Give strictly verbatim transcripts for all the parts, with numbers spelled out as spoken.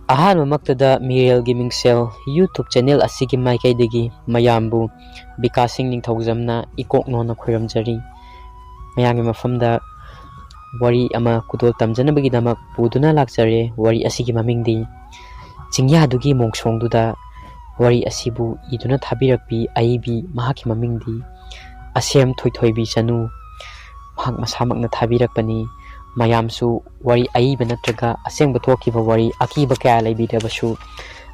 ꯑꯍꯥꯟꯕꯃꯛꯇꯗ ꯃꯤꯔꯦꯜꯒꯤ ꯃꯤꯡꯁꯦꯜ YouTube channel ꯑꯁꯤꯒꯤ ꯃꯥꯏꯀꯩꯗꯒꯤ ꯃꯌꯥꯝꯕꯨ ꯕꯤꯀꯥꯁ ꯁꯤꯡ ꯅꯤꯡꯊꯧꯖꯝꯅ ꯏꯀꯣꯛ ꯅꯣꯟꯅ ꯈꯣꯏꯔꯝꯖꯔꯤ꯫ ꯃꯌꯥꯝꯒꯤ ꯃꯐꯝꯗ ꯋꯥꯔꯤ ꯑꯃ ꯈꯨꯗꯣꯜ ꯇꯝꯖꯅꯕꯒꯤꯗꯃꯛ ꯄꯨꯗꯨꯅ ꯂꯥꯛꯆꯔꯦ꯫ ꯋꯥꯔꯤ ꯑꯁꯤꯒꯤ ꯃꯃꯤꯡꯗꯤ ꯆꯤꯡꯌꯥꯗꯨꯒꯤ ꯃꯣꯡꯁꯣꯡꯗꯨꯗ꯫ ꯋꯥꯔꯤ ꯑꯁꯤꯕꯨ ꯏꯗꯨꯅ ꯊꯥꯕꯤꯔꯛꯄꯤ ꯑꯏꯕꯤ ꯃꯍꯥꯛꯀꯤ ꯃꯃꯤꯡꯗꯤ ꯑꯁꯦꯝ ꯊꯣꯏꯊꯣꯏꯕꯤ ꯆꯅꯨ꯫ ꯃꯍꯥꯛ ꯃꯁꯥꯃꯛꯅ ꯊꯥꯕꯤꯔꯛꯄꯅꯤ꯫ ꯃꯌꯥꯝꯁꯨ ꯋꯥꯔꯤ ꯑꯏꯕ ꯅꯠꯇ꯭ꯔꯒ ꯑꯁꯦꯡꯕ ꯊꯣꯛꯈꯤꯕ ꯋꯥꯔꯤ ꯑꯀꯤꯕ ꯀꯌꯥ ꯂꯩꯕꯤꯔꯕꯁꯨ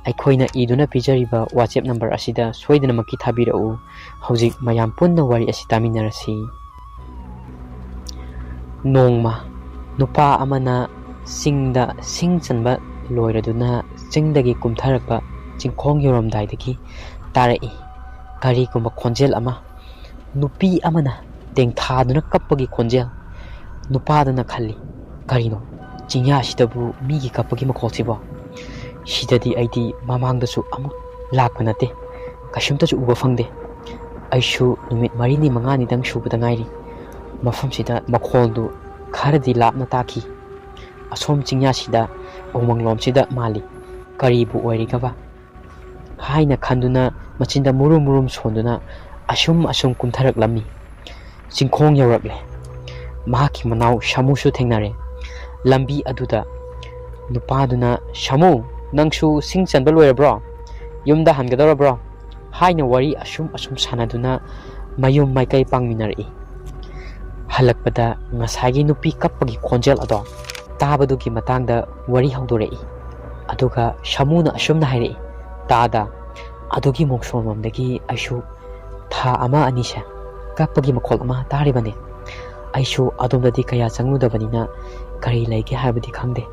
ꯑꯩꯈꯣꯏꯅ ꯏꯗꯨꯅ ꯄꯤꯖꯔꯤꯕ WhatsApp ꯅꯝꯕꯔ ꯑꯁꯤꯗ ꯁꯣꯏꯗꯅꯃꯛꯀꯤ ꯊꯥꯕꯤꯔꯛꯎ꯫ ꯍꯧꯖꯤꯛ ꯃꯌꯥꯝ ꯄꯨꯟꯅ ꯋꯥꯔꯤ ꯑꯁꯤ ꯇꯥꯃꯤꯟꯅꯔꯁꯤ꯫ ꯅꯣꯡꯃ ꯅꯨꯄꯥ ꯑꯃꯅ ꯆꯤꯡꯗ ꯁꯤꯡ ꯆꯟꯕ ꯂꯣꯏꯔꯗꯨꯅ ꯆꯤꯡꯗꯒꯤ ꯀꯨꯝꯊꯔꯛꯄ ꯆꯤꯡꯈꯣꯡ ꯌꯧꯔꯝꯗꯥꯏꯗꯒꯤ ꯇꯥꯔꯛꯏ ꯀꯔꯤꯒꯨꯝꯕ ꯈꯣꯟꯖꯦꯜ ꯑꯃ꯫ ꯅꯨꯄꯤ ꯑꯃꯅ ꯇꯦꯡꯊꯥꯗꯨꯅ ꯀꯞꯄꯒꯤ ꯈꯣꯟꯖꯦꯜ꯫ ꯅꯨꯄꯥꯗꯨꯅ ꯈꯜꯂꯤ, "ꯀꯔꯤꯅꯣ ꯆꯤꯡꯌꯥꯁꯤꯗꯕꯨ ꯃꯤꯒꯤ ꯀꯞꯄꯒꯤ ꯃꯈꯣꯜꯁꯤꯕꯣ? ꯁꯤꯗꯗꯤ ꯑꯩꯗꯤ ꯃꯃꯥꯡꯗꯁꯨ ꯑꯃꯨꯛ ꯂꯥꯛꯄ ꯅꯠꯇꯦ, ꯀꯩꯁꯨꯝꯇꯁꯨ ꯎꯕ ꯐꯪꯗꯦ꯫ ꯑꯩꯁꯨ ꯅꯨꯃꯤꯠ ꯃꯔꯤꯅꯤ ꯃꯉꯥꯅꯤꯗꯪ ꯁꯨꯕꯗ ꯉꯥꯏꯔꯤ꯫ ꯃꯐꯝꯁꯤꯗ ꯃꯈꯣꯜꯗꯨ ꯈꯔꯗꯤ ꯂꯥꯞꯅ ꯇꯥꯈꯤ꯫ ꯑꯁꯣꯝ ꯆꯤꯡꯌꯥꯁꯤꯗ ꯎꯃꯪꯂꯣꯝꯁꯤꯗ ꯃꯥꯜꯂꯤ꯫ ꯀꯔꯤꯕꯨ ꯑꯣꯏꯔꯤꯒꯕ?" ꯍꯥꯏꯅ ꯈꯟꯗꯨꯅ ꯃꯆꯤꯟꯗ ꯃꯨꯔꯨꯝ ꯃꯨꯔꯨꯝ ꯁꯣꯟꯗꯨꯅ ꯑꯁꯨꯝ ꯑꯁꯨꯝ ꯀꯨꯝꯊꯔꯛꯂꯝꯃꯤ꯫ ꯆꯤꯡꯈꯣꯡ ꯌꯧꯔꯛꯂꯦ꯫ ꯃꯍꯥꯛꯀꯤ ꯃꯅꯥꯎ ꯁꯥꯃꯨꯁꯨ ꯊꯦꯡꯅꯔꯦ꯫ ꯂꯝꯕꯤ ꯑꯗꯨꯗ ꯅꯨꯄꯥꯗꯨꯅ, "ꯁꯥꯃꯨ, ꯅꯪꯁꯨ ꯁꯤꯡ ꯆꯟꯕ ꯂꯣꯏꯔꯕ꯭ꯔꯣ? ꯌꯨꯝꯗ ꯍꯟꯒꯗꯧꯔꯕ꯭ꯔꯣ?" ꯍꯥꯏꯅ ꯋꯥꯔꯤ ꯑꯁꯨꯝ ꯑꯁꯨꯝ ꯁꯥꯟꯅꯗꯨꯅ ꯃꯌꯨꯝ ꯃꯥꯏꯀꯩ ꯄꯥꯡꯃꯤꯟꯅꯔꯛꯏ꯫ ꯍꯜꯂꯛꯄꯗ ꯉꯁꯥꯏꯒꯤ ꯅꯨꯄꯤ ꯀꯞꯄꯒꯤ ꯈꯣꯟꯖꯦꯜ ꯑꯗꯣ ꯇꯥꯕꯗꯨꯒꯤ ꯃꯇꯥꯡꯗ ꯋꯥꯔꯤ ꯍꯧꯗꯣꯔꯛꯏ꯫ ꯑꯗꯨꯒ ꯁꯥꯃꯨꯅ ꯑꯁꯨꯝꯅ ꯍꯥꯏꯔꯛꯏ, "ꯇꯥꯗ, ꯑꯗꯨꯒꯤ ꯃꯣꯡꯁꯣꯟꯂꯣꯝꯗꯒꯤ ꯑꯩꯁꯨ ꯊꯥ ꯑꯃ ꯑꯅꯤꯁꯦ ꯀꯞꯄꯒꯤ ꯃꯈꯣꯜ ꯑꯃ ꯇꯥꯔꯤꯕꯅꯤ꯫ ꯑꯩꯁꯨ ꯑꯗꯣꯝꯗꯗꯤ ꯀꯌꯥ ꯆꯪꯂꯨꯗꯕꯅꯤꯅ ꯀꯔꯤ ꯂꯩꯒꯦ ꯍꯥꯏꯕꯗꯤ ꯈꯪꯗꯦ꯫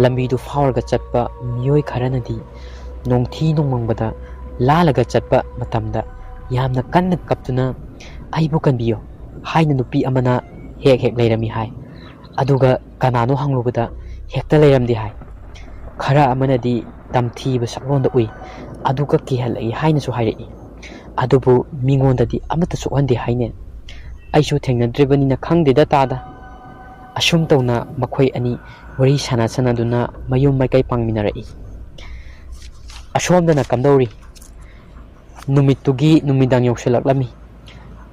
ꯂꯝꯕꯤꯗꯨ ꯐꯥꯎꯔꯒ ꯆꯠꯄ ꯃꯤꯑꯣꯏ ꯈꯔꯅꯗꯤ ꯅꯣꯡꯊꯤ ꯅꯣꯡꯃꯪꯕꯗ ꯂꯥꯜꯂꯒ ꯆꯠꯄ ꯃꯇꯝꯗ ꯌꯥꯝꯅ ꯀꯟꯅ ꯀꯞꯇꯨꯅ 'ꯑꯩꯕꯨ ꯀꯟꯕꯤꯌꯨ' ꯍꯥꯏꯅ ꯅꯨꯄꯤ ꯑꯃꯅ ꯍꯦꯛ ꯍꯦꯛ ꯂꯩꯔꯝꯃꯤ ꯍꯥꯏ꯫ ꯑꯗꯨꯒ ꯀꯅꯥꯅꯣ ꯍꯪꯂꯨꯕꯗ ꯍꯦꯛꯇ ꯂꯩꯔꯝꯗꯦ ꯍꯥꯏ꯫ ꯈꯔ ꯑꯃꯅꯗꯤ ꯇꯝꯊꯤꯕ ꯁꯛꯂꯣꯟꯗ ꯎꯏ, ꯑꯗꯨꯒ ꯀꯤꯍꯜꯂꯛꯏ ꯍꯥꯏꯅꯁꯨ ꯍꯥꯏꯔꯛꯏ꯫ ꯑꯗꯨꯕꯨ ꯃꯤꯉꯣꯟꯗꯗꯤ ꯑꯃꯠꯇ ꯁꯣꯛꯍꯟꯗꯦ ꯍꯥꯏꯅꯦ꯫ ꯑꯩꯁꯨ ꯊꯦꯡꯅꯗ꯭ꯔꯤꯕꯅꯤꯅ ꯈꯪꯗꯦꯗ ꯇꯥꯗ꯫ ꯑꯁꯨꯝ ꯇꯧꯅ ꯃꯈꯣꯏ ꯑꯅꯤ ꯋꯥꯔꯤ ꯁꯥꯟꯅ ꯁꯥꯟꯅꯗꯨꯅ ꯃꯌꯨꯝ ꯃꯥꯏꯀꯩ ꯄꯥꯡꯃꯤꯟꯅꯔꯛꯏ꯫ ꯑꯁꯣꯝꯗꯅ ꯀꯝꯗꯧꯔꯤ? ꯅꯨꯃꯤꯠꯇꯨꯒꯤ ꯅꯨꯃꯤꯗꯥꯡ ꯌꯧꯁꯤꯜꯂꯛꯂꯝꯃꯤ꯫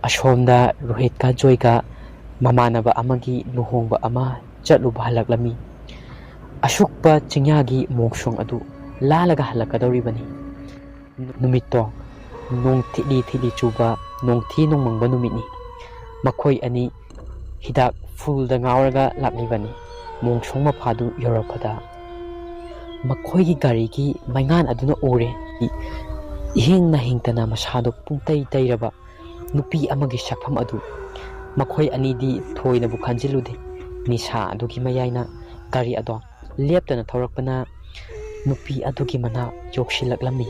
ꯑꯁꯣꯝꯗ ꯔꯣꯍꯤꯠꯀ ꯖꯣꯏꯒ ꯃꯃꯥꯟꯅꯕ ꯑꯃꯒꯤ ꯂꯨꯍꯣꯡꯕ ꯑꯃ ꯆꯠꯂꯨꯕ ꯍꯜꯂꯛꯂꯝꯃꯤ꯫ ꯑꯁꯨꯛꯄ ꯆꯤꯡꯌꯥꯒꯤ ꯃꯣꯡꯁꯣꯡ ꯑꯗꯨ ꯂꯥꯜꯂꯒ ꯍꯜꯂꯛꯀꯗꯧꯔꯤꯕꯅꯤ꯫ ꯅꯨꯃꯤꯠꯇꯣ ꯅꯣꯡ ꯊꯤꯠꯂꯤ ꯊꯤꯠꯂꯤ ꯆꯨꯕ, ꯅꯣꯡꯊꯤ ꯅꯣꯡꯃꯪꯕ ꯅꯨꯃꯤꯠꯅꯤ꯫ ꯃꯈꯣꯏ ꯑꯅꯤ ꯍꯤꯗꯥꯛ ꯐꯨꯜꯗ ꯉꯥꯎꯔꯒ ꯂꯥꯛꯂꯤꯕꯅꯤ꯫ ꯃꯣꯡꯁꯣꯡ ꯃꯄꯥꯗꯨ ꯌꯧꯔꯛꯄꯗ ꯃꯈꯣꯏꯒꯤ ꯒꯥꯔꯤꯒꯤ ꯃꯩꯉꯥꯟ ꯑꯗꯨꯅ ꯎꯔꯦ꯫ ꯏꯍꯤꯡꯅ ꯍꯤꯡꯇꯅ ꯃꯁꯥꯗꯨ ꯄꯨꯡꯇꯩ ꯇꯩꯔꯕ ꯅꯨꯄꯤ ꯑꯃꯒꯤ ꯁꯛꯐꯝ ꯑꯗꯨ꯫ ꯃꯈꯣꯏ ꯑꯅꯤꯗꯤ ꯊꯣꯏꯅꯕꯨ ꯈꯟꯖꯤꯜꯂꯨꯗꯦ꯫ ꯅꯤꯁꯥ ꯑꯗꯨꯒꯤ ꯃꯌꯥꯏꯅ ꯒꯥꯔꯤ ꯑꯗꯣ ꯂꯦꯞꯇꯅ ꯊꯧꯔꯛꯄꯅ ꯅꯨꯄꯤ ꯑꯗꯨꯒꯤ ꯃꯅꯥꯛ ꯌꯧꯁꯤꯜꯂꯛꯂꯝꯃꯤ꯫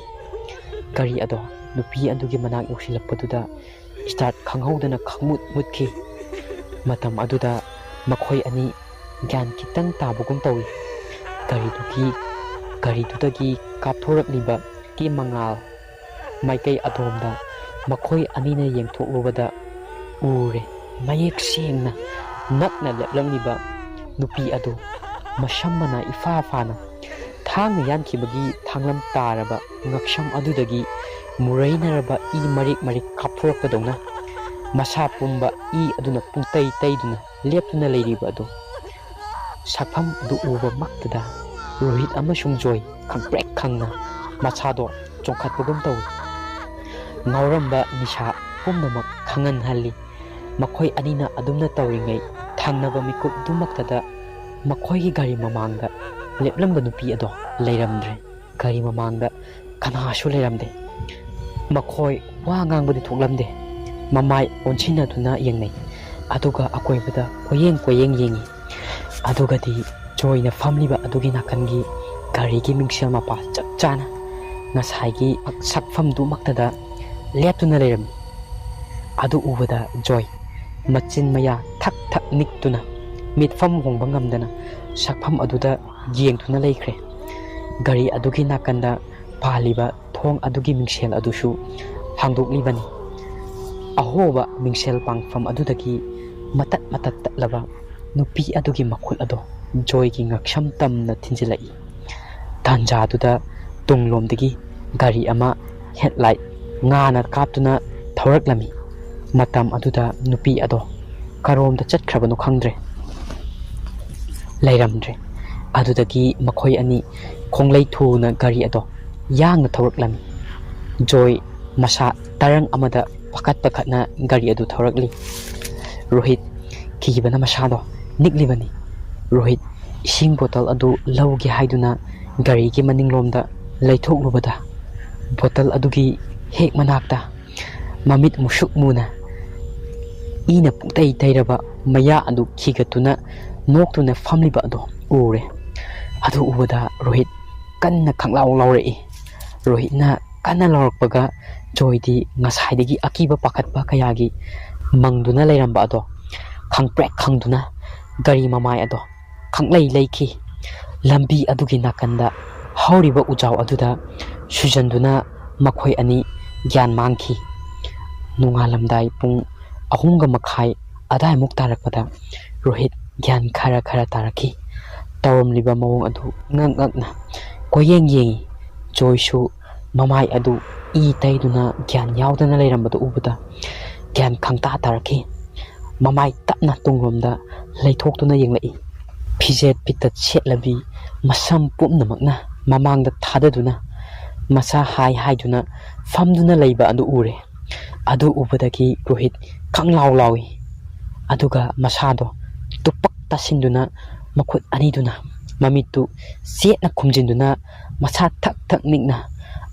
ꯒꯥꯔꯤ ꯑꯗꯣ ꯅꯨꯄꯤ ꯑꯗꯨꯒꯤ ꯃꯅꯥꯛ ꯌꯧꯁꯤꯜꯂꯛꯄꯗꯨꯗ ꯁ꯭ꯇꯥꯔꯠ ꯈꯪꯍꯧꯗꯅ ꯈꯪꯃꯨꯠ ꯃꯨꯠꯈꯤ꯫ ꯃꯇꯝ ꯑꯗꯨꯗ ꯃꯈꯣꯏ ꯑꯅꯤ ꯒ꯭ꯌꯥꯟ ꯈꯤꯇꯪ ꯇꯥꯕꯒꯨꯝ ꯇꯧꯏ꯫ ꯒꯥꯔꯤꯗꯨꯒꯤ, ꯒꯥꯔꯤꯗꯨꯗꯒꯤ ꯀꯥꯞꯊꯣꯔꯛꯂꯤꯕ ꯀꯤ ꯃꯉꯥꯜ ꯃꯥꯏꯀꯩ ꯑꯗꯣꯝꯗ ꯃꯈꯣꯏ ꯑꯅꯤꯅ ꯌꯦꯡꯊꯣꯛꯂꯨꯕꯗ ꯎꯔꯦ꯫ ꯃꯌꯦꯛ ꯁꯦꯡꯅ ꯅꯛꯅ ꯂꯦꯞꯂꯝꯂꯤꯕ ꯅꯨꯄꯤ ꯑꯗꯨ ꯃꯁꯝ ꯃꯅꯥ ꯏꯐꯥ ꯐꯥꯅ ꯊꯥꯡꯅ ꯌꯥꯟꯈꯤꯕꯒꯤ ꯊꯥꯡꯂꯝ ꯇꯥꯔꯕ ꯉꯛꯁꯝ ꯑꯗꯨꯗꯒꯤ ꯃꯨꯔꯩꯅꯔꯕ ꯏ ꯃꯔꯤꯛ ꯃꯔꯤꯛ ꯀꯥꯞꯊꯣꯔꯛꯄꯗꯧꯅ ꯃꯁꯥ ꯄꯨꯝꯕ ꯏ ꯑꯗꯨꯅ ꯄꯨꯡꯇꯩ ꯇꯩꯗꯨꯅ ꯂꯦꯞꯇꯨꯅ ꯂꯩꯔꯤꯕ ꯑꯗꯨ꯫ ꯁꯛꯐꯝ ꯑꯗꯨ ꯎꯕꯃꯛꯇꯗ ꯔꯣꯍꯤꯠ ꯑꯃꯁꯨꯡ ꯖꯣꯏ ꯈꯪꯄ꯭ꯔꯦꯛ ꯈꯪꯅ ꯃꯁꯥꯗꯣ ꯆꯣꯡꯈꯠꯄꯒꯨꯝ ꯇꯧꯏ꯫ ꯉꯥꯎꯔꯝꯕ ꯅꯤꯁꯥ ꯄꯨꯝꯅꯃꯛ ꯈꯪꯍꯟꯍꯜꯂꯤ꯫ ꯃꯈꯣꯏ ꯑꯅꯤꯅ ꯑꯗꯨꯝꯅ ꯇꯧꯔꯤꯉꯩ ꯊꯪꯅꯕ ꯃꯤꯀꯨꯞꯗꯨꯃꯛꯇꯗ ꯃꯈꯣꯏꯒꯤ ꯒꯥꯔꯤ ꯃꯃꯥꯡꯗ ꯂꯦꯞꯂꯝꯕ ꯅꯨꯄꯤ ꯑꯗꯣ ꯂꯩꯔꯝꯗ꯭ꯔꯦ꯫ ꯒꯥꯔꯤ ꯃꯃꯥꯡꯗ ꯀꯅꯥꯁꯨ ꯂꯩꯔꯝꯗꯦ꯫ ꯃꯈꯣꯏ ꯋꯥ ꯉꯥꯡꯕꯗꯤ ꯊꯣꯛꯂꯝꯗꯦ꯫ ꯃꯃꯥꯏ ꯑꯣꯟꯁꯤꯟꯅꯗꯨꯅ ꯌꯦꯡꯅꯩ꯫ ꯑꯗꯨꯒ ꯑꯀꯣꯏꯕꯗ ꯀꯣꯏꯌꯦꯡ ꯀꯣꯏꯌꯦꯡ ꯌꯦꯡꯉꯤ꯫ ꯑꯗꯨꯒꯗꯤ ꯖꯣꯏꯅ ꯐꯝꯂꯤꯕ ꯑꯗꯨꯒꯤ ꯅꯥꯀꯟꯒꯤ ꯒꯥꯔꯤꯒꯤ ꯃꯤꯡꯁꯦꯜ ꯃꯄꯥ ꯆꯞ ꯆꯥꯅ ꯉꯁꯥꯏꯒꯤ ꯁꯛꯐꯝꯗꯨꯃꯛꯇꯗ ꯂꯦꯞꯇꯨꯅ ꯂꯩꯔꯝꯃꯤ꯫ ꯑꯗꯨ ꯎꯕꯗ ꯖꯣꯏ ꯃꯆꯤꯟ ꯃꯌꯥ ꯊꯛ ꯊꯛ ꯅꯤꯛꯇꯨꯅ ꯃꯤꯠꯐꯝ ꯍꯣꯡꯕ ꯉꯝꯗꯅ ꯁꯛꯐꯝ ꯑꯗꯨꯗ ꯌꯦꯡꯗꯨꯅ ꯂꯩꯈ꯭ꯔꯦ꯫ ꯒꯥꯔꯤ ꯑꯗꯨꯒꯤ ꯅꯥꯀꯟꯗ ꯄꯥꯜꯂꯤꯕ ꯊꯣꯡ ꯑꯗꯨꯒꯤ ꯃꯤꯡꯁꯦꯜ ꯑꯗꯨꯁꯨ ꯍꯥꯡꯗꯣꯛꯂꯤꯕꯅꯤ꯫ ꯑꯍꯣꯕ ꯃꯤꯡꯁꯦꯜ ꯄꯥꯡꯐꯝ ꯑꯗꯨꯗꯒꯤ ꯃꯇꯠ ꯃꯇꯠ ꯇꯠꯂꯕ ꯅꯨꯄꯤ ꯑꯗꯨꯒꯤ ꯃꯈꯨꯠ ꯑꯗꯣ ꯖꯣꯏꯒꯤ ꯉꯛꯁꯝ ꯇꯝꯅ ꯊꯤꯟꯖꯤꯜꯂꯛꯏ꯫ ꯇꯥꯟꯖꯥꯗꯨꯗ ꯇꯨꯡꯂꯣꯝꯗꯒꯤ ꯒꯥꯔꯤ ꯑꯃ ꯍꯦꯠꯂꯥꯏꯠ ꯉꯥꯅ ꯀꯥꯞꯇꯨꯅ ꯊꯧꯔꯛꯂꯝꯃꯤ꯫ ꯃꯇꯝ ꯑꯗꯨꯗ ꯅꯨꯄꯤ ꯑꯗꯣ ꯀꯔꯣꯝꯗ ꯆꯠꯈ꯭ꯔꯕꯅꯣ ꯈꯪꯗ꯭ꯔꯦ, ꯂꯩꯔꯝꯗ꯭ꯔꯦ꯫ ꯑꯗꯨꯗꯒꯤ ꯃꯈꯣꯏ ꯑꯅꯤ ꯈꯣꯡꯂꯩ ꯊꯨꯅ ꯒꯥꯔꯤ ꯑꯗꯣ ꯌꯥꯡꯅ ꯊꯧꯔꯛꯂꯝꯃꯤ꯫ ꯖꯣꯏ ꯃꯁꯥ ꯇꯔꯪ ꯑꯃꯗ ꯄꯥꯈꯠ ꯄꯥꯈꯠꯅ ꯒꯥꯔꯤ ꯑꯗꯨ ꯊꯧꯔꯛꯂꯤ꯫ ꯔꯣꯍꯤꯠ ꯀꯤꯕꯅ ꯃꯁꯥꯗꯣ ꯅꯤꯛꯂꯤꯕꯅꯤ꯫ ꯔꯣꯍꯤꯠ ꯏꯁꯤꯡ ꯕꯣꯇꯜ ꯑꯗꯨ ꯂꯧꯒꯦ ꯍꯥꯏꯗꯨꯅ ꯒꯥꯔꯤꯒꯤ ꯃꯅꯤꯡꯂꯣꯝꯗ ꯂꯩꯊꯣꯛꯂꯨꯕꯗ, ꯕꯣꯇꯜ ꯑꯗꯨꯒꯤ ꯍꯦꯛ ꯃꯅꯥꯛꯇ ꯃꯃꯤꯠ ꯃꯨꯁꯨꯛ ꯃꯨꯅ, ꯏꯅ ꯄꯨꯡꯇꯩ ꯇꯩꯔꯕ ꯃꯌꯥ ꯑꯗꯨ ꯈꯤꯒꯠꯇꯨꯅ ꯅꯣꯛꯇꯨꯅ ꯐꯝꯂꯤꯕ ꯑꯗꯨ ꯎꯔꯦ꯫ ꯑꯗꯨ ꯎꯕꯗ ꯔꯣꯍꯤꯠ ꯀꯟꯅ ꯈꯪꯂꯥꯎ ꯂꯥꯎꯔꯛꯏ꯫ ꯔꯣꯍꯤꯠꯅ ꯀꯟꯅ ꯂꯥꯎꯔꯛꯄꯒ ꯖꯣꯏꯗꯤ ꯉꯁꯥꯏꯗꯒꯤ ꯑꯀꯤꯕ ꯄꯥꯈꯠꯄ ꯀꯌꯥꯒꯤ ꯃꯪꯗꯨꯅ ꯂꯩꯔꯝꯕ ꯑꯗꯣ ꯈꯪꯄ꯭ꯔꯦꯛ ꯈꯪꯗꯨꯅ ꯒꯥꯔꯤ ꯃꯃꯥꯏ ꯑꯗꯣ ꯈꯪꯂꯩ ꯂꯩꯈꯤ꯫ ꯂꯝꯕꯤ ꯑꯗꯨꯒꯤ ꯅꯥꯀꯟꯗ ꯍꯧꯔꯤꯕ ꯎꯖꯥꯎ ꯑꯗꯨꯗ ꯁꯨꯖꯟꯗꯨꯅ ꯃꯈꯣꯏ ꯑꯅꯤ ꯒ꯭ꯌꯥꯟ ꯃꯥꯡꯈꯤ꯫ ꯅꯣꯡꯉꯥꯜꯂꯝꯗꯥꯏ ꯄꯨꯡ ꯑꯍꯨꯝꯒ ꯃꯈꯥꯏ ꯑꯗꯥꯏꯃꯨꯛ ꯇꯥꯔꯛꯄꯗ ꯔꯣꯍꯤꯠ ꯒ꯭ꯌꯥꯟ ꯈꯔ ꯈꯔ ꯇꯥꯔꯛꯈꯤ꯫ ꯇꯧꯔꯝꯂꯤꯕ ꯃꯑꯣꯡ ꯑꯗꯨ ꯉꯛ ꯉꯛꯅ ꯀꯣꯏꯌꯦꯡ ꯌꯦꯡꯉꯤ꯫ ꯖꯣꯏꯁꯨ ꯃꯃꯥꯏ ꯑꯗꯨ ꯏ ꯇꯩꯗꯨꯅ ꯒ꯭ꯌꯥꯟ ꯌꯥꯎꯗꯅ ꯂꯩꯔꯝꯕꯗꯨ ꯎꯕꯗ ꯒ꯭ꯌꯥꯟ ꯈꯪꯇꯥ ꯇꯥꯔꯛꯈꯤ꯫ ꯃꯃꯥꯏ ꯇꯞꯅ ꯇꯨꯡꯂꯣꯝꯗ ꯂꯩꯊꯣꯛꯇꯨꯅ ꯌꯦꯡꯂꯛꯏ꯫ ꯐꯤꯖꯦꯠ ꯐꯤꯇꯠ ꯁꯦꯠꯂꯕꯤ ꯃꯁꯝ ꯄꯨꯝꯅꯃꯛꯅ ꯃꯃꯥꯡꯗ ꯊꯥꯗꯗꯨꯅ ꯃꯁꯥ ꯍꯥꯏ ꯍꯥꯏꯗꯨꯅ ꯐꯝꯗꯨꯅ ꯂꯩꯕ ꯑꯗꯨ ꯎꯔꯦ꯫ ꯑꯗꯨ ꯎꯕꯗꯒꯤ ꯔꯣꯍꯤꯠ ꯈꯪꯂꯥꯎ ꯂꯥꯎꯏ꯫ ꯑꯗꯨꯒ ꯃꯁꯥꯗꯣ ꯇꯨꯄꯛ ꯇꯥꯁꯤꯟꯗꯨꯅ ꯃꯈꯨꯠ ꯑꯅꯤꯗꯨꯅ ꯃꯃꯤꯠꯇꯨ ꯆꯦꯠꯅ ꯈꯨꯝꯖꯤꯟꯗꯨꯅ ꯃꯁꯥ ꯊꯛ ꯊꯛ ꯅꯤꯛꯅ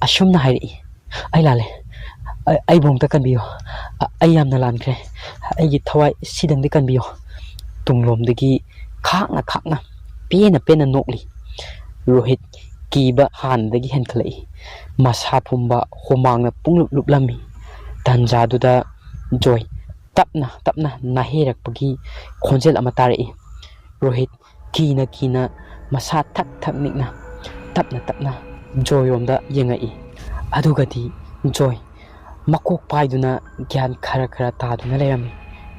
ꯑꯁꯨꯝꯅ ꯍꯥꯏꯔꯛꯏ, "ꯑꯩ ꯂꯥꯜꯂꯦ꯫ ꯑ-, ꯑꯩꯕꯨ ꯑꯝꯇ ꯀꯟꯕꯤꯌꯨ꯫ ꯑ-, ꯑꯩ ꯌꯥꯝꯅ ꯂꯥꯟꯈ꯭ꯔꯦ꯫ ꯑꯩꯒꯤ ꯊꯋꯥꯏ ꯁꯤꯗꯪꯗꯤ ꯀꯟꯕꯤꯌꯨ꯫" ꯇꯨꯡꯂꯣꯝꯗꯒꯤ ꯈꯥꯛꯅ ꯈꯥꯛꯅ ꯄꯦꯟꯅ ꯄꯦꯟꯅ ꯅꯣꯛꯂꯤ꯫ ꯔꯣꯍꯤꯠ ꯀꯤꯕ ꯍꯥꯟꯅꯗꯒꯤ ꯍꯦꯟꯈꯠꯂꯛꯏ꯫ ꯃꯁꯥ ꯄꯨꯝꯕ ꯍꯨꯃꯥꯡꯅ ꯄꯨꯡꯂꯨꯞ ꯂꯨꯞꯂꯝꯃꯤ꯫ ꯇꯥꯟꯖꯥꯗꯨꯗ ꯖꯣꯏ ꯇꯞꯅ ꯇꯞꯅ ꯅꯥꯍꯦꯔꯛꯄꯒꯤ ꯈꯣꯟꯖꯦꯜ ꯑꯃ ꯇꯥꯔꯛꯏ꯫ ꯔꯣꯍꯤꯠ ꯀꯤꯅ ꯀꯤꯅ ꯃꯁꯥ ꯊꯛ ꯊꯛ ꯅꯤꯛꯅ ꯇꯞꯅ ꯇꯞꯅ ꯖꯣꯏꯔꯣꯝꯗ ꯌꯦꯡꯉꯛꯏ꯫ ꯑꯗꯨꯒꯗꯤ ꯖꯣꯏ ꯃꯀꯣꯛ ꯄꯥꯏꯗꯨꯅ ꯒ꯭ꯌꯥꯟ ꯈꯔ ꯈꯔ ꯇꯥꯗꯨꯅ ꯂꯩꯔꯝꯃꯤ꯫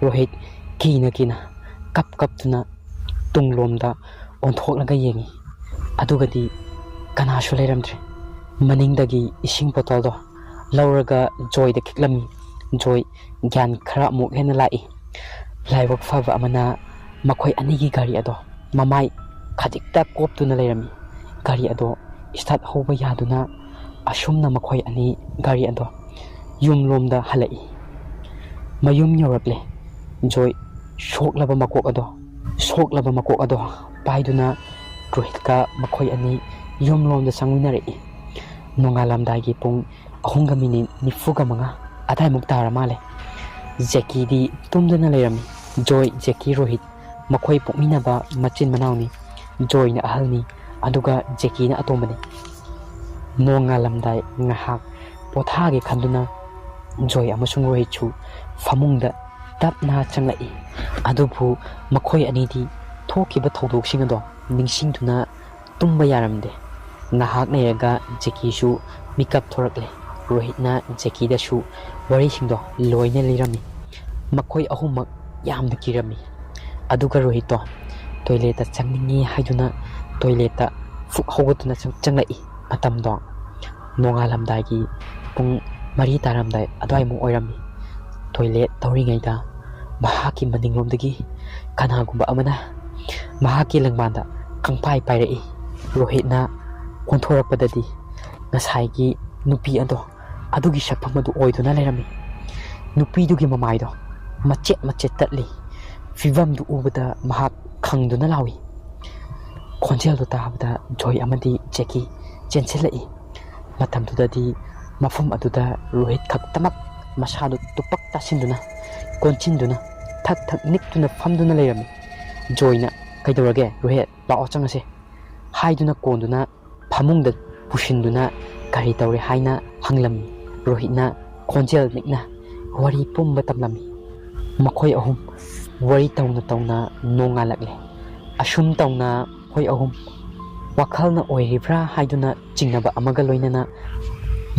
ꯔꯣꯍꯤꯠ ꯀꯤꯅ ꯀꯤꯅ ꯀꯞ ꯀꯞꯇꯨꯅ ꯇꯨꯡꯂꯣꯝꯗ ꯑꯣꯟꯊꯣꯛꯂꯒ ꯌꯦꯡꯉꯤ꯫ ꯑꯗꯨꯒꯗꯤ ꯀꯅꯥꯁꯨ ꯂꯩꯔꯝꯗ꯭ꯔꯦ꯫ ꯃꯅꯤꯡꯗꯒꯤ ꯏꯁꯤꯡ ꯕꯣꯇꯜꯗꯣ ꯂꯧꯔꯒ ꯖꯣꯏꯗ ꯈꯤꯛꯂꯝꯃꯤ꯫ ꯖꯣꯏ ꯒ꯭ꯌꯥꯟ ꯈꯔ ꯑꯃꯨꯛ ꯍꯦꯟꯅ ꯂꯥꯛꯏ꯫ ꯂꯥꯏꯕꯛ ꯐꯕ ꯑꯃꯅ ꯃꯈꯣꯏ ꯑꯅꯤꯒꯤ ꯒꯥꯔꯤ ꯑꯗꯣ ꯃꯃꯥꯏ ꯈꯖꯤꯛꯇ ꯀꯣꯞꯇꯨꯅ ꯂꯩꯔꯝꯃꯤ꯫ ꯒꯥꯔꯤ ꯑꯗꯣ ꯏꯁꯇꯥꯔꯠ ꯍꯧꯕ ꯌꯥꯗꯨꯅ ꯑꯁꯨꯝꯅ ꯃꯈꯣꯏ ꯑꯅꯤ ꯒꯥꯔꯤ ꯑꯗꯣ ꯌꯨꯝꯂꯣꯝꯗ ꯍꯜꯂꯛꯏ꯫ ꯃꯌꯨꯝ ꯌꯧꯔꯛꯂꯦ꯫ ꯖꯣꯏ ꯁꯣꯛꯂꯕ ꯃꯀꯣꯛ ꯑꯗꯣ, ꯁꯣꯛꯂꯕ ꯃꯀꯣꯛ ꯑꯗꯣ ꯄꯥꯏꯗꯨꯅ ꯔꯣꯍꯤꯠꯀ ꯃꯈꯣꯏ ꯑꯅꯤ ꯌꯨꯝꯂꯣꯝꯗ ꯆꯪꯃꯤꯟꯅꯔꯛꯏ꯫ ꯅꯣꯡꯉꯥꯜꯂꯝꯗꯥꯏꯒꯤ ꯄꯨꯡ ꯑꯍꯨꯝꯒ ꯃꯤꯅꯤꯠ ꯅꯤꯐꯨꯒ ꯃꯉꯥ ꯑꯗꯥꯏꯃꯨꯛ ꯇꯥꯔ ꯃꯥꯜꯂꯦ꯫ ꯖꯦꯀꯤꯗꯤ ꯇꯨꯝꯗꯅ ꯂꯩꯔꯝꯃꯤ꯫ ꯖꯣꯏ, ꯖꯦꯀꯤ, ꯔꯣꯍꯤꯠ ꯃꯈꯣꯏ ꯄꯣꯛꯃꯤꯟꯅꯕ ꯃꯆꯤꯟ ꯃꯅꯥꯎꯅꯤ꯫ ꯖꯣꯏꯅ ꯑꯍꯜꯅꯤ, ꯑꯗꯨꯒ ꯖꯦꯀꯤꯅ ꯑꯇꯣꯝꯕꯅꯤ꯫ ꯅꯣꯡꯉꯥꯜꯂꯝꯗꯥꯏ ꯉꯥꯏꯍꯥꯛ ꯄꯣꯊꯥꯒꯦ ꯈꯟꯗꯨꯅ ꯖꯣꯏ ꯑꯃꯁꯨꯡ ꯔꯣꯍꯤꯠꯁꯨ ꯐꯃꯨꯡꯗ ꯇꯞꯅ ꯆꯪꯂꯛꯏ꯫ ꯑꯗꯨꯕꯨ ꯃꯈꯣꯏ ꯑꯅꯤꯗꯤ ꯊꯣꯛꯈꯤꯕ ꯊꯧꯗꯣꯛꯁꯤꯡ ꯑꯗꯣ ꯅꯤꯡꯁꯤꯡꯗꯨꯅ ꯇꯨꯝꯕ ꯌꯥꯔꯝꯗꯦ꯫ ꯉꯥꯏꯍꯥꯛ ꯂꯩꯔꯒ ꯖꯦꯀꯤꯁꯨ ꯃꯤꯀꯞ ꯊꯣꯔꯛꯂꯦ꯫ ꯔꯣꯍꯤꯠꯅ ꯖꯦꯀꯤꯗꯁꯨ ꯋꯥꯔꯤꯁꯤꯡꯗꯣ ꯂꯣꯏꯅ ꯂꯤꯔꯝꯃꯤ꯫ ꯃꯈꯣꯏ ꯑꯍꯨꯝꯃꯛ ꯌꯥꯝꯅ ꯀꯤꯔꯝꯃꯤ꯫ ꯑꯗꯨꯒ ꯔꯣꯍꯤꯠꯇꯣ ꯇꯣꯏꯂꯦꯠꯇ ꯆꯪꯅꯤꯡꯉꯤ ꯍꯥꯏꯗꯨꯅ ꯇꯣꯏꯂꯦꯠꯇ ꯐꯨꯛ ꯍꯧꯒꯠꯇꯨꯅ ꯆꯪ-, ꯆꯪꯂꯛꯏ꯫ ꯃꯇꯝꯗꯣ ꯅꯣꯡꯉꯥꯜꯂꯝꯗꯥꯏꯒꯤ ꯄꯨꯡ ꯃꯔꯤ ꯇꯥꯔꯝꯗꯥꯏ ꯑꯗꯨꯋꯥꯏꯃꯨꯛ ꯑꯣꯏꯔꯝꯃꯤ꯫ ꯇꯣꯏꯂꯦꯠ ꯇꯧꯔꯤꯉꯩꯗ ꯃꯍꯥꯛꯀꯤ ꯃꯅꯤꯡꯂꯣꯝꯗꯒꯤ ꯀꯅꯥꯒꯨꯝꯕ ꯑꯃꯅ ꯃꯍꯥꯛꯀꯤ ꯂꯦꯡꯕꯥꯟꯗ ꯈꯪꯄꯥꯏ ꯄꯥꯏꯔꯛꯏ꯫ ꯔꯣꯍꯤꯠꯅ ꯀꯣꯟꯊꯣꯔꯛꯄꯗꯗꯤ ꯉꯁꯥꯏꯒꯤ ꯅꯨꯄꯤ ꯑꯗꯣ ꯑꯗꯨꯒꯤ ꯁꯛꯐꯝ ꯑꯗꯨ ꯑꯣꯏꯗꯨꯅ ꯂꯩꯔꯝꯃꯤ꯫ ꯅꯨꯄꯤꯗꯨꯒꯤ ꯃꯃꯥꯏꯗꯣ ꯃꯆꯦꯠ ꯃꯆꯦꯠ ꯇꯠꯂꯤ꯫ ꯐꯤꯕꯝꯗꯨ ꯎꯕꯗ ꯃꯍꯥꯛ ꯈꯪꯗꯨꯅ ꯂꯥꯎꯏ꯫ ꯈꯣꯟꯖꯦꯜꯗꯨ ꯇꯥꯕꯗ ꯖꯣꯏ ꯑꯃꯗꯤ ꯖꯦꯀꯤ ꯆꯦꯟꯁꯤꯜꯂꯛꯏ꯫ ꯃꯇꯝꯗꯨꯗꯗꯤ ꯃꯐꯝ ꯑꯗꯨꯗ ꯔꯣꯍꯤꯠ ꯈꯛꯇꯃꯛ ꯃꯁꯥꯗꯨ ꯇꯨꯄꯛ ꯇꯥꯁꯤꯟꯗꯨꯅ, ꯀꯣꯟꯁꯤꯟꯗꯨꯅ, ꯊꯛ ꯊꯛ ꯅꯤꯛꯇꯨꯅ ꯐꯝꯗꯨꯅ ꯂꯩꯔꯝꯃꯤ꯫ ꯖꯣꯏꯅ, "ꯀꯩꯗꯧꯔꯒꯦ ꯔꯣꯍꯤꯠ? ꯂꯥꯛꯑꯣ ꯆꯪꯉꯁꯦ" ꯍꯥꯏꯗꯨꯅ ꯀꯣꯟꯗꯨꯅ ꯐꯃꯨꯡꯗ ꯄꯨꯁꯤꯟꯗꯨꯅ ꯀꯔꯤ ꯇꯧꯔꯦ ꯍꯥꯏꯅ ꯍꯪꯂꯝꯃꯤ꯫ ꯔꯣꯍꯤꯠꯅ ꯈꯣꯟꯖꯦꯜ ꯅꯤꯛꯅ ꯋꯥꯔꯤ ꯄꯨꯝꯕ ꯇꯝꯂꯝꯃꯤ꯫ ꯃꯈꯣꯏ ꯑꯍꯨꯝ ꯋꯥꯔꯤ ꯇꯧꯅ ꯇꯧꯅ ꯅꯣꯡꯉꯥꯜꯂꯛꯂꯦ꯫ ꯑꯁꯨꯝ ꯇꯧꯅ ꯃꯈꯣꯏ ꯑꯍꯨꯝ ꯋꯥꯈꯜꯅ ꯑꯣꯏꯔꯤꯕ꯭ꯔꯥ ꯍꯥꯏꯗꯨꯅ ꯆꯤꯡꯅꯕ ꯑꯃꯒ ꯂꯣꯏꯅꯅ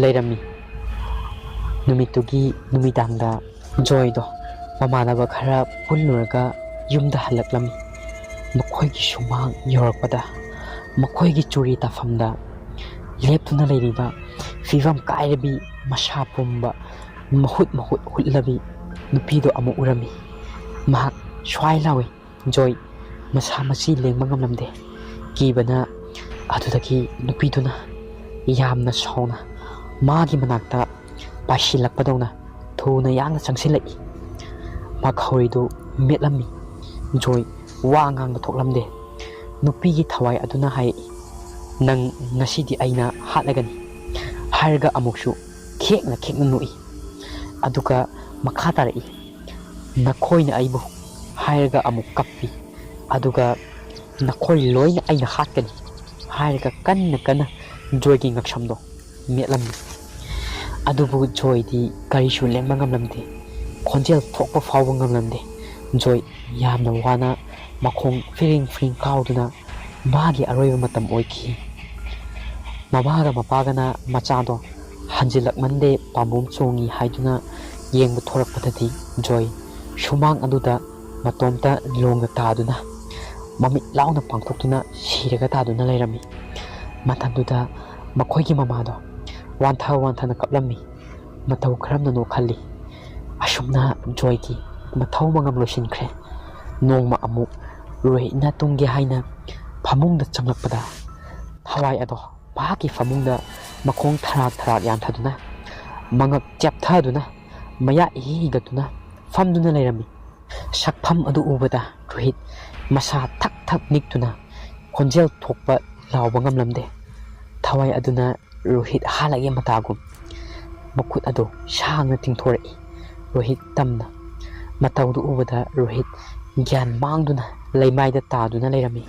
ꯂꯩꯔꯝꯃꯤ꯫ ꯅꯨꯃꯤꯠꯇꯨꯒꯤ ꯅꯨꯃꯤꯗꯥꯡꯗ ꯖꯣꯏꯗꯣ ꯃꯃꯥꯟꯅꯕ ꯈꯔ ꯄꯨꯜꯂꯨꯔꯒ ꯌꯨꯝꯗ ꯍꯜꯂꯛꯂꯝꯃꯤ꯫ ꯃꯈꯣꯏꯒꯤ ꯁꯨꯃꯥꯡ ꯌꯧꯔꯛꯄꯗ ꯃꯈꯣꯏꯒꯤ ꯆꯨꯔꯤ ꯇꯥꯐꯝꯗ ꯂꯦꯞꯇꯨꯅ ꯂꯩꯔꯤꯕ ꯐꯤꯕꯝ ꯀꯥꯏꯔꯕꯤ, ꯃꯁꯥ ꯄꯨꯝꯕ, ꯃꯍꯨꯠ ꯃꯍꯨꯠ ꯍꯨꯠꯂꯕꯤ ꯅꯨꯄꯤꯗꯨ ꯑꯃꯨꯛ ꯎꯔꯝꯃꯤ꯫ ꯃꯍꯥꯛ ꯁ꯭ꯋꯥꯏ ꯂꯥꯎꯏ꯫ ꯖꯣꯏ ꯃꯁꯥ ꯃꯁꯤ ꯂꯦꯡꯕ ꯉꯝꯂꯝꯗꯦ꯫ ꯀꯤꯕꯅ ꯑꯗꯨꯗꯒꯤ ꯅꯨꯄꯤꯗꯨꯅ ꯌꯥꯝꯅ ꯁꯥꯎꯅ ꯃꯥꯒꯤ ꯃꯅꯥꯛꯇ ꯄꯥꯏꯁꯤꯜꯂꯛꯄꯗꯧꯅ ꯊꯨꯅ ꯌꯥꯡꯅ ꯆꯪꯁꯤꯜꯂꯛꯏ꯫ ꯃꯈꯧꯔꯤꯗꯨ ꯃꯦꯠꯂꯝꯃꯤ꯫ ꯖꯣꯏ ꯋꯥ ꯉꯥꯡꯕ ꯊꯣꯛꯂꯝꯗꯦ꯫ ꯅꯨꯄꯤꯒꯤ ꯊꯋꯥꯏ ꯑꯗꯨꯅ ꯍꯥꯏꯔꯛꯏ, "ꯅꯪ ꯉꯁꯤꯗꯤ ꯑꯩꯅ ꯍꯥꯠꯂꯒꯅꯤ" ꯍꯥꯏꯔꯒ ꯑꯃꯨꯛꯁꯨ ꯈꯦꯛꯅ ꯈꯦꯛꯅ ꯅꯣꯛꯏ꯫ ꯑꯗꯨꯒ ꯃꯈꯥ ꯇꯥꯔꯛꯏ, "ꯅꯈꯣꯏꯅ ꯑꯩꯕꯨ" ꯍꯥꯏꯔꯒ ꯑꯃꯨꯛ ꯀꯞꯄꯤ꯫ ꯑꯗꯨꯒ "ꯅꯈꯣꯏ ꯂꯣꯏꯅ ꯑꯩꯅ ꯍꯥꯠꯀꯅꯤ" ꯍꯥꯏꯔꯒ ꯀꯟꯅ ꯀꯟꯅ ꯖꯣꯏꯒꯤ ꯉꯛꯁꯝꯗꯣ ꯃꯦꯠꯂꯝꯃꯤ꯫ ꯑꯗꯨꯕꯨ ꯖꯣꯏꯗꯤ ꯀꯔꯤꯁꯨ ꯂꯦꯡꯕ ꯉꯝꯂꯝꯗꯦ꯫ ꯈꯣꯟꯖꯦꯜ ꯊꯣꯛꯄ ꯐꯥꯎꯕ ꯉꯝꯂꯝꯗꯦ꯫ ꯖꯣꯏ ꯌꯥꯝꯅ ꯋꯥꯅ ꯃꯈꯣꯡ ꯐꯤꯔꯤꯡ ꯐꯤꯔꯤꯡ ꯀꯥꯎꯗꯨꯅ ꯃꯥꯒꯤ ꯑꯔꯣꯏꯕ ꯃꯇꯝ ꯑꯣꯏꯈꯤ꯫ ꯃꯃꯥꯒ ꯃꯄꯥꯒꯅ ꯃꯆꯥꯗꯣ ꯍꯟꯖꯤꯜꯂꯛꯃꯟꯗꯦ, ꯄꯥꯝꯕꯣꯝ ꯆꯣꯡꯉꯤ ꯍꯥꯏꯗꯨꯅ ꯌꯦꯡꯕ ꯊꯣꯔꯛꯄꯗꯗꯤ ꯖꯣꯏ ꯁꯨꯃꯥꯡ ꯑꯗꯨꯗ ꯃꯇꯣꯝꯇ ꯂꯣꯡꯅ ꯇꯥꯗꯨꯅ ꯃꯃꯤꯠ ꯂꯥꯎꯅ ꯄꯥꯡꯊꯣꯛꯇꯨꯅ ꯁꯤꯔꯒ ꯇꯥꯗꯨꯅ ꯂꯩꯔꯝꯃꯤ꯫ ꯃꯇꯝꯗꯨꯗ ꯃꯈꯣꯏꯒꯤ ꯃꯃꯥꯗꯣ ꯋꯥꯟꯊ ꯋꯥꯟꯊꯅ ꯀꯞꯂꯝꯃꯤ꯫ ꯃꯇꯧ ꯀꯔꯝꯅꯅꯣ ꯈꯜꯂꯤ꯫ ꯑꯁꯨꯝꯅ ꯖꯣꯏꯒꯤ ꯃꯊꯧ ꯃꯉꯝ ꯂꯣꯏꯁꯤꯟꯈ꯭ꯔꯦ꯫ ꯅꯣꯡꯃ ꯑꯃꯨꯛ ꯔꯣꯍꯤꯠꯅ ꯇꯨꯝꯒꯦ ꯍꯥꯏꯅ ꯐꯃꯨꯡꯗ ꯆꯪꯂꯛꯄꯗ ꯊꯋꯥꯏ ꯑꯗꯣ ꯃꯍꯥꯛꯀꯤ ꯐꯃꯨꯡꯗ ꯃꯈꯣꯡ ꯊꯔꯥꯛ ꯊꯔꯥꯛ ꯌꯥꯟꯊꯗꯨꯅ, ꯃꯉꯛ ꯆꯦꯞꯊꯗꯨꯅ, ꯃꯌꯥ ꯏꯍꯤ ꯍꯤꯒꯠꯇꯨꯅ ꯐꯝꯗꯨꯅ ꯂꯩꯔꯝꯃꯤ꯫ ꯁꯛꯐꯝ ꯑꯗꯨ ꯎꯕꯗ ꯔꯣꯍꯤꯠ ꯃꯁꯥ ꯊꯛ ꯊꯛ ꯅꯤꯛꯇꯨꯅ ꯈꯣꯟꯖꯦꯜ ꯊꯣꯛꯄ ꯂꯥꯎꯕ ꯉꯝꯂꯝꯗꯦ꯫ ꯊꯋꯥꯏ ꯑꯗꯨꯅ ꯔꯣꯍꯤꯠ ꯍꯥꯠꯂꯒꯦ ꯃꯇꯥꯒꯨꯝ ꯃꯈꯨꯠ ꯑꯗꯨ ꯁꯥꯡꯅ ꯇꯤꯡꯊꯣꯔꯛꯏ꯫ ꯔꯣꯍꯤꯠ ꯇꯝꯅ ꯃꯇꯧꯗꯨ ꯎꯕꯗ ꯔꯣꯍꯤꯠ ꯒ꯭ꯌꯥꯟ ꯃꯥꯡꯗꯨꯅ ꯂꯩꯃꯥꯏꯗ ꯇꯥꯗꯨꯅ ꯂꯩꯔꯝꯃꯤ꯫